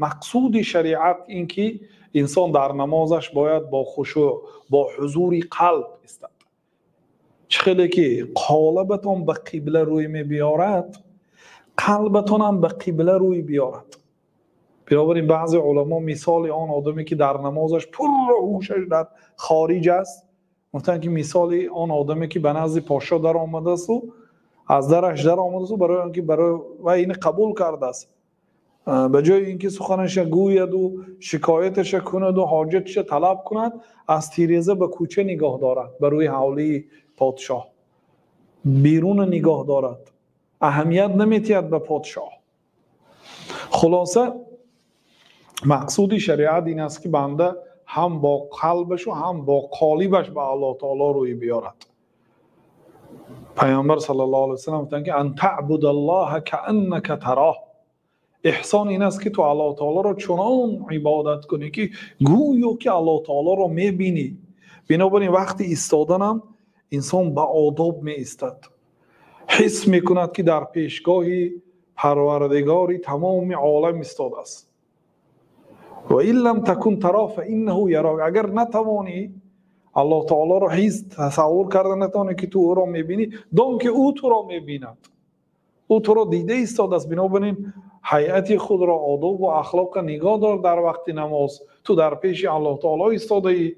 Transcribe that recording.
Мақсуди шариат ин ки инсон дар намозаш бояд бо хушӯъ, бо ҳузури қалб истад. Чӣ хеле ки қолабатон ба қибла рӯй мебиёрад, қалбатон ҳам ба қибла рӯй биёрад. Бинобар ин баъзе уламо мисоли он одаме ки дар намозаш пурра ҳушаш дар хориҷ аст, гуфтанд, ки мисоли он одаме ки ба назди подшоҳ даромадасту аз дараш даромадасту, барои он ки барои вай ини қабул кардааст, ба ҷои ин ки суханаша гӯяду шикояташа кунаду ҳоҷаташа талаб кунад, аз тиреза ба кӯча нигоҳ дорад, ба рӯи ҳавлии подшоҳ беруна нигоҳ дорад, аҳамият наметиҳад ба подшоҳ. Хулоса, мақсуди шариат ин аст, ки банда ҳам бо қалбашу, ҳам бо қолибаш ба Аллоҳ таоло рӯй биёрад. Пайғамбар саллаллоҳу алайҳи васаллам гуфтанд, ки أن تعبد الله كأنك تراه. Эҳсон ин аст, ки ту Аллоҳ таолоро чунон ибодат кунӣ, ки гӯё ки Аллоҳ таолоро мебинӣ. Бинобар ин вақти истоданам инсон ба одоб меистад, ҳис мекунад, ки дар пешгоҳи Парвардигори тамоми олам истодааст. وإن لم تكن تراه فإنه يراك. Агар натавонӣ Аллоҳ таолоро ҳис тасаввур карда натавонӣ, ки ту ӯро мебинӣ, дон ки ӯ туро мебинад, ӯ туро дида истодааст. Бинобар ин ҳайати худро, одобу ахлоқро нигоҳ дор. Дар вақти намоз ту дар пеши Аллоҳ таоло истодаӣ.